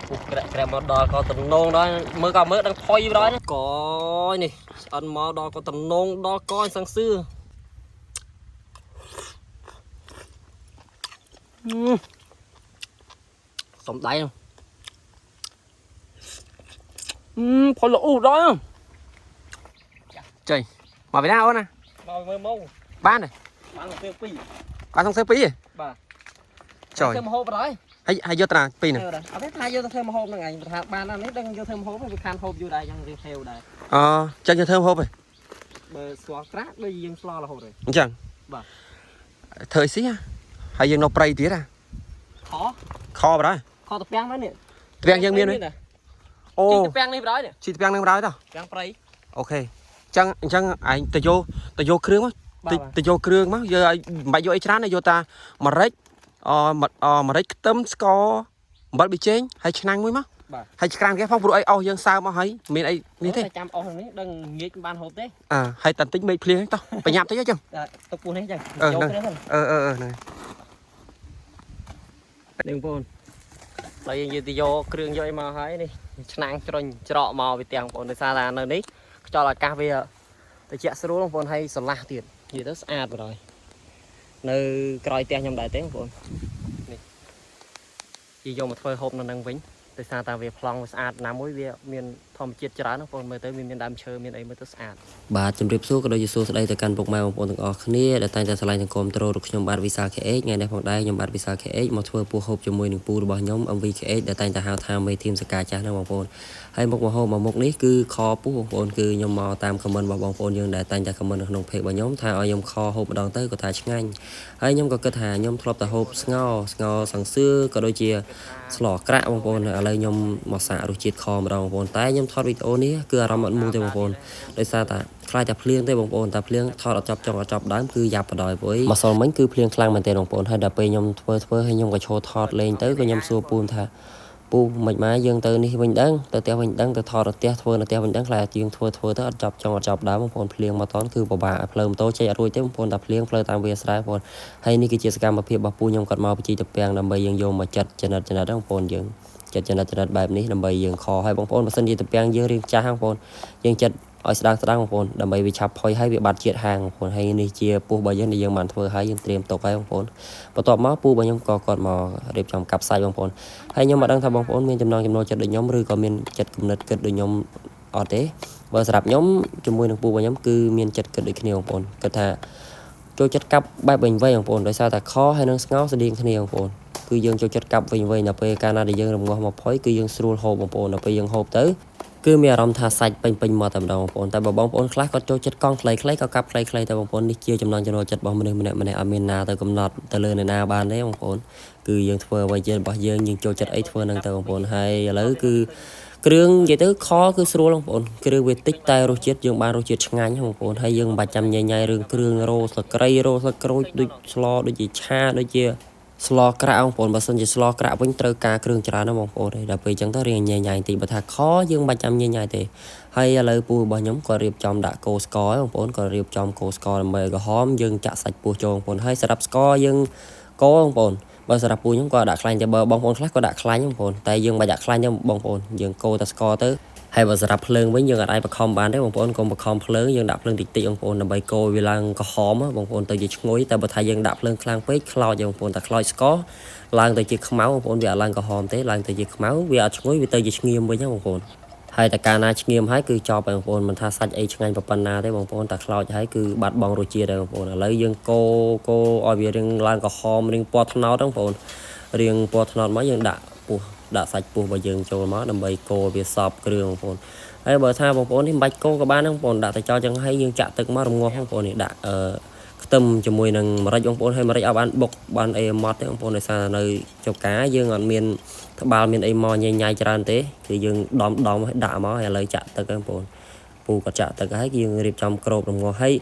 ពុះក្រាក់ក្រាក់មកដល់ក៏តំណងដល់មើលក៏មើលដឹងផុយដល់កយនេះស្អិនមកដល់ក៏តំណងដល់កយសង្សឿសំដៃផុយល្អដល់ចៃមកពីណាអូនណា មកមើលមក បានទេ បានទៅពីរ បានសង្សឿពីរ បាទ ចុយ ធ្វើមហូបបណ្ដោយ ហើយហើយយកត្រាពីរហ្នឹង អត់ទេថាយកទៅធ្វើមហូបហ្នឹងឯងថាបានណានេះដឹងយកធ្វើមហូបវាខានហូបយូរដែរយ៉ាងរៀងហេវដែរ អូចឹងយកធ្វើម្ហូបហ៎ បើស្លោះក្រាក់ដូចយើងស្លោរហូតហើយ អញ្ចឹង បាទ ធ្វើអីស៊ីហ៎ហើយយើងនៅព្រៃទៀតហ៎ ខ ខបណ្ដោយ ខតពាំងហ្នឹងនេះ ទ្វាំងយើងមានទេអូ ជីតពាំងនេះបណ្ដោយនេះ ជីទ្វាំងនឹងបណ្ដោយតោះ ពាំងព្រៃ អូខេចឹងអញ្ចឹងឯងទៅយកទៅយកគ្រឿងមកទៅទៅយកគ្រឿងមកយកឲ្យមិនបាច់យកអីច្រើនទេយកតាម្រេចអអម្រេចខ្ទឹមស្ករអំបិលប៊ីចេងហើយឆ្នាំងមួយមកហើយឆ្ក្រាំងគេផងព្រោះអីអស់យើងសើមអស់ហើយមានអីនេះទេ ចាំអស់នេះដឹងងាកបានហូបទេ អើហើយតាន់តិចមេឃភ្លៀងតោះបញ្ញាប់តិចចឹង ទុកពោះនេះចឹងយកគ្នាហ្នឹង អឺអឺអឺហ្នឹង នេះបងប្អូនហើយយើងទៅយកគ្រឿងយកអីមកហើយនេះឆ្នាំងជ្រុញច្រកមកពីទាំងបងប្អូនដោយសារថានៅនេះខ្យល់អាកាសវាត្រជាក់ស្រួលបងប្អូនហើយស្រឡះទៀតនិយាយទៅស្អាតបណ្ដោយនៅក្រោយផ្ទះខ្ញុំដែរទេបងប្អូននេះគេយកមកធ្វើហូបនៅនឹងវិញដោយសារតែវាប្លង់វាស្អាតណាមួយវាមានធម្មជាតិច្រើនបងប្អូនមើលទៅវាមានដើមឈើមានអីមើលទៅស្អាត បាទជម្រាបសួរក៏ដូចជាសួស្តីទៅកាន់ពុកម៉ែបងប្អូនទាំងអស់គ្នាដែលតែងតែស្រឡាញ់និងគាំទ្ររូបខ្ញុំបាទវិសាល KH ថ្ងៃនេះផងដែរខ្ញុំបាទវិសាល KH មកធ្វើពោះហូបជាមួយនឹងពូរបស់ខ្ញុំ MVKH ដែលតែងតែហៅថាមេធីមសកាចាស់ហ្នឹងបងប្អូនហើយមុខមកហូបមកមុខនេះគឺខពោះបងប្អូនគឺខ្ញុំមកតាម comment របស់បងប្អូនយើងដែលតែងតែ comment នៅក្នុង page របស់ខ្ញុំថាឲ្យខ្ញុំខហូបម្ដងទៅក៏ថាឆ្ងាញ់ហើយខ្ញុំក៏គិតថាខ្ញុំធ្លាប់តែហូបស្ងោស្ងោសង្សឿក៏ដូចជាស្លក្រាក់បងប្អូនឥឡូវខ្ញុំមកសាករសជាតិខម្ដងបងប្អូនតែខ្ញុំថតវីដេអូនេះគឺអារម្មណ៍អត់មូលទេបងប្អូនដោយសារតែ ខ្លាចតែភ្លៀងទេបងប្អូនតែភ្លៀងថតអត់ចប់ចង់អត់ចប់ដើមគឺយ៉ាប់បដ ாய் ព្រោះអីម្សិលមិញគឺភ្លៀងខ្លាំងមែនទែនបងប្អូនហើយដល់ពេលខ្ញុំធ្វើធ្វើហើយខ្ញុំក៏ឈរថតលេងទៅក៏ខ្ញុំសួរពូនថាពូមិនមកយើងទៅនេះវិញដឹងទៅផ្ទះវិញដឹងទៅថតនៅផ្ទះធ្វើនៅផ្ទះវិញដឹងខ្លាចយើងធ្វើធ្វើទៅអត់ចប់ចង់អត់ចប់ដើមបងប្អូនភ្លៀងមកតន់គឺពិបាកឲ្យផ្លូវម៉ូតូចេញអត់រួចទេបងប្អូនតែភ្លៀងផ្លូវតាមវាស្រែបងប្អូនហើយនេះគឺជាសកម្មភាពរបស់ពូខ្ញុំគាត់មកបញ្ជីទៅពាំងដើម្បីយើងយកមកចាត់ចំណិតចំណិតបងប្អូនយើងចិត្តចំណិតចំណិតបែបនេះដើម្បីយើងខឲ្យបងប្អូនបើសិនជាទៅពាំងយើងរៀងចាស់បងប្អូនយើងចិត្ត ឲ្យស្ដាងស្ដាងបងប្អូនដើម្បីវាឆាប់ផុយហើយវាបាត់ជាតិហាងបងប្អូនហើយនេះជាពោះរបស់យើងដែលយើងបានធ្វើហើយយើងត្រៀមទុកហើយបងប្អូនបន្ទាប់មកពូរបស់ខ្ញុំក៏គាត់មករៀបចំកាប់សាច់បងប្អូនហើយខ្ញុំមិនដឹងថាបងប្អូនមានចំណងចំណូលចិត្តដូចខ្ញុំឬក៏មានចិត្តគំនិតគិតដូចខ្ញុំអត់ទេបើសម្រាប់ខ្ញុំជាមួយនឹងពូរបស់ខ្ញុំគឺមានចិត្តគិតដូចគ្នាបងប្អូនគិតថាចូលចិត្តកាប់បែបវិញវិញបងប្អូនដោយសារតែខហើយនឹងស្ងោស្តៀងគ្នាបងប្អូនគឺយើងចូលចិត្តកាប់វិញវិញដល់ពេលកាលណាដែលយើងរងាស់មកផុយគឺយើងស្រួលហូបបងប្អូនដល់ពេលយើងហូបទៅ គឺមានអារម្មណ៍ថាសាច់ពេញពេញមកតែម្ដងបងប្អូនតែបើបងប្អូនខ្លះគាត់ចូលចិត្តកង់ខ្លីៗក៏កាប់ខ្លីៗតែបងប្អូននេះជាចំណងចំណូលចិត្តរបស់មនុស្សម្នាក់ម្នាក់អត់មានណាទៅកំណត់ទៅលើអ្នកណាបានទេបងប្អូនគឺយើងធ្វើអ្វីជារបស់យើងយើងចូលចិត្តអីធ្វើនឹងទៅបងប្អូនហើយឥឡូវគឺគ្រឿងនិយាយទៅខគឺស្រួលបងប្អូនគ្រឿងវាតិចតែរសជាតិយើងបានរសជាតិឆ្ងាញ់បងប្អូនហើយយើងមិនបាច់ចាំញ៉ៃញ៉ៃរឿងគ្រឿងរ៉ូស្លឹកគ្រៃរ៉ូស្លឹកក្រូចដូចស្លដូចជាឆាដូចជាស្លក្រាក់បងប្អូនបើសិនជាស្លក្រាក់វិញត្រូវការគ្រឿងច្រើនណាស់បងប្អូនហើយដល់ពេលអញ្ចឹងទៅរៀងញ៉ៃញ៉ៃបន្តិចបើថាខយើងមិនបាច់ចាំញ៉ៃញ៉ៃទេហើយឥឡូវពូរបស់ខ្ញុំក៏រៀបចំដាក់គោស្ករបងប្អូនក៏រៀបចំគោស្ករដើម្បីឲ្យក្រហមយើងចាក់សាច់ពោះចូលបងប្អូនហើយសម្រាប់ស្ករយើងកោបងប្អូនបើសម្រាប់ពូខ្ញុំក៏ដាក់ខ្លាញ់តែបើបងប្អូនខ្លះក៏ដាក់ខ្លាញ់បងប្អូនតែយើងមិនបាច់ដាក់ខ្លាញ់ទេបងប្អូនយើងកូរតែស្ករទៅហើយបើសម្រាប់ភ្លើងវិញយើងអាចបខំបានទេបងប្អូនកុំបខំភ្លើងយើងដាក់ភ្លើងតិចតិចបងប្អូនដើម្បីកូរវាឡើងក្រហមបងប្អូនទៅជាឈ្ងុយតែបើថាយើងដាក់ភ្លើងខ្លាំងពេកខ្លោចបងប្អូនតែខ្លោចស្ករឡើងទៅជាខ្មៅបងប្អូនវាអត់ឡើងក្រហមទេឡើងទៅជាខ្មៅវាអត់ឈ្ងុយវាទៅជាឈ្ងៀមវិញណាបងប្អូនហើយតែកាលណាឈ្ងៀមហើយគឺចប់ហើយបងប្អូនមិនថាសាច់អីឆ្ងាញ់ប៉ុណ្ណាទេបងប្អូនតែខ្លោចហើយគឺបាត់បង់រសជាតិហើយបងប្អូនឥឡូវយើងកូរកូរឲ្យវារៀងឡើងក្រហមរៀងពណ៌ត្នោតបងប្អូនរៀងពណ៌ត្នោតមកយើងដាក់ពោះដាក់សាច់ពោះរបស់យើងចូលមកដើម្បីកូរវាសប់គ្រឿងបងប្អូនហើយបើថាបងប្អូននេះមិនបាច់កូរក៏បានដែរបងប្អូនដាក់តែចោលចឹងហើយយើងចាក់ទឹកមករងាស់បងប្អូននេះដាក់អឺខ្ទឹមជាមួយនឹងម្រេចបងប្អូនហើយម្រេចឲ្យបានបុកបានអីម៉ត់ទេបងប្អូនដោយសារនៅចំការយើងអត់មានត្បាល់មានអីមកញ៉ៃញ៉ៃច្រើនទេគឺយើងដំដំឲ្យដាក់មកហើយឥឡូវចាក់ទឹកហ្នឹងបងប្អូនពូក៏ចាក់ទឹកហើយយើងរៀបចំក្របរងាស់ហើ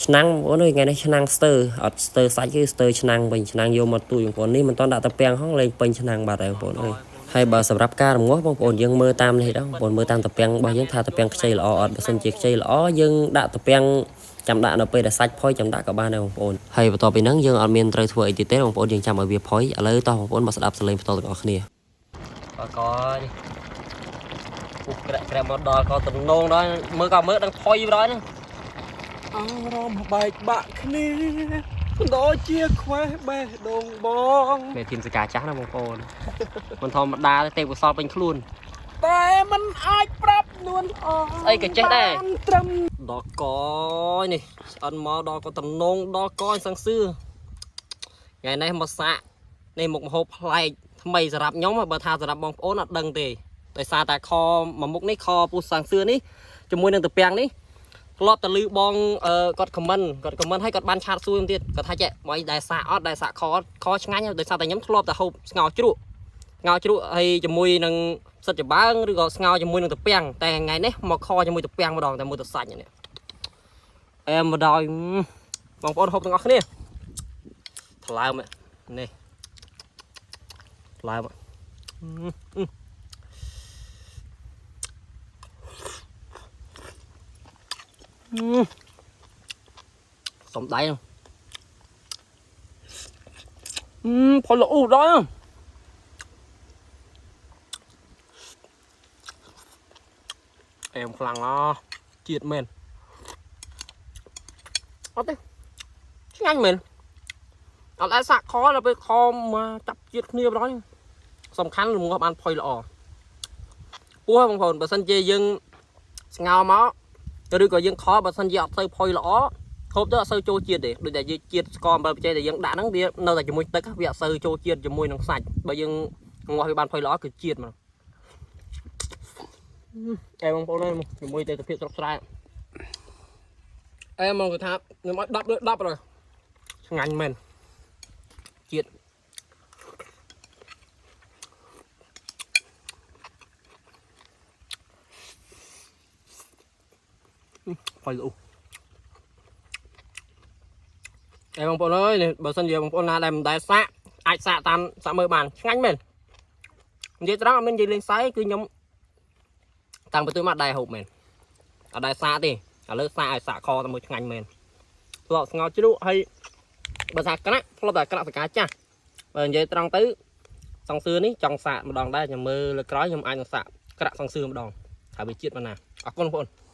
យឆ្នាំងបងប្អូនអើយថ្ងៃនេះឆ្នាំងស្ទើអត់ស្ទើសាច់គឺស្ទើឆ្នាំងវិញឆ្នាំងយកមកទូចបងប្អូននេះមិនតន់ដាក់តាពាំងហងលេងពេញឆ្នាំងបាត់ហើយបងប្អូនអើយហើយបើសម្រាប់ការរងាស់បងប្អូនយើងមើលតាមនេះដល់បងប្អូនមើលតាមតាពាំងរបស់យើងថាតាពាំងខ្ចីល្អអត់បើសិនជាខ្ចីល្អយើងដាក់តាពាំងចាំដាក់នៅពេលដែលសាច់ផុយចាំដាក់ក៏បានដែរបងប្អូនហើយបន្ទាប់ពីហ្នឹងយើងអត់មានត្រូវធ្វើអីទៀតទេបងប្អូនយើងចាំឲ្យវាផុយឥឡូវតោះបងប្អូនមកស្ដាប់សលេងបន្តទាំងអស់គ្នា ដល់កនេះពុះក្រាក់ក្រាក់មកដល់ក៏តំណងដល់មើលក៏មើលដឹងផុយបណ្ដោយហ្នឹង អារម្មណ៍បែកបាក់គ្នាដូចជាខ្វេះបេះដូងបង មេធីមសកាចាស់ណាបងប្អូនមិនធម្មតាទេទេពកោសលពេញខ្លួន តែมันអាចប្រាប់នួនអង ស្អីក៏ចេះដែរ បានត្រឹម ដល់កនេះស្អិនមកដល់ក៏តំណងដល់កសង្សឿថ្ងៃនេះមកសាកនេះមុខម្ហូបប្លែកថ្មីសម្រាប់ខ្ញុំបើថាសម្រាប់បងប្អូនអត់ដឹងទេដោយសារតែខមួយមុខនេះខពុះសង្សឿនេះជាមួយនឹងតាពាំងនេះធ្លាប់តែលឺបងគាត់ខមមិនគាត់ខមមិនហើយគាត់បានឆាតសួរខ្ញុំទៀតគាត់ថាចេះមកអីដែលសាកអត់ដែលសាកខខឆ្ងាញ់ដោយសារតែខ្ញុំធ្លាប់តែហូបស្ងោរជ្រក់ស្ងោរជ្រក់ហើយជាមួយនឹងផ្សិតចំបើងឬក៏ស្ងោរជាមួយនឹងតាពាំងតែថ្ងៃនេះមកខជាមួយតាពាំងម្ដងតែមួយទៅសាច់នេះ អែមមកដល់បងប្អូនហូបទាំងអស់គ្នាថ្លើមនេះថ្លើមសំដៃផលល្អដល់អែមខ្លាំងអជាតិមែន អត់ទេឆ្ងាញ់មែនអត់ដែរសាក់ខដល់ពេលខមកចាប់ជាតិគ្នាបណ្ដោយសំខាន់រងាស់បានផុយល្អពោះបងប្អូនបើសិនជាយើងស្ងោរមកឬក៏យើងខបើសិនជាអត់សូវផុយល្អហូបទៅអត់សូវចូលជាតិទេដូចតែយើងជាតិស្ករអំបិលបច្ចេកដែលយើងដាក់ហ្នឹងវានៅតែជាមួយទឹកវាអត់សូវចូលជាតិជាមួយនឹងសាច់បើយើងរងាស់វាបានផុយល្អគឺជាតិមកអែបងប្អូនអើយជាមួយទេសភាពស្រុកស្រែ អែមកគេថាខ្ញុំឲ្យ10លើ10rồi ឆ្ងាញ់មែនជាតិផុយលូអែបងប្អូនអើយនេះបើសិនជាបងប្អូនណាដែលមិនដែលសាកអាចសាកតាមសាកមើលបានឆ្ងាញ់មែននិយាយត្រង់អត់មាននិយាយលេងសើចគឺខ្ញុំតាំងពីទូមកដែរហូបមែនអត់ដែលសាកទេ ឥឡូវសាកឲ្យសាកខតែមួយឆ្ងាញ់មែនធ្លាប់ស្ងោរជ្រក់ហើយបើថាក្រាក់ធ្លាប់តែក្រាក់សកាចាស់បើនិយាយត្រង់ទៅសង្សឿនេះចង់សាកម្ដងដែរខ្ញុំមើលលើក្រោយខ្ញុំអាចនឹងសាកក្រាក់សង្សឿម្ដងថាវាជាតិប៉ុណ្ណាអរគុណបងប្អូន។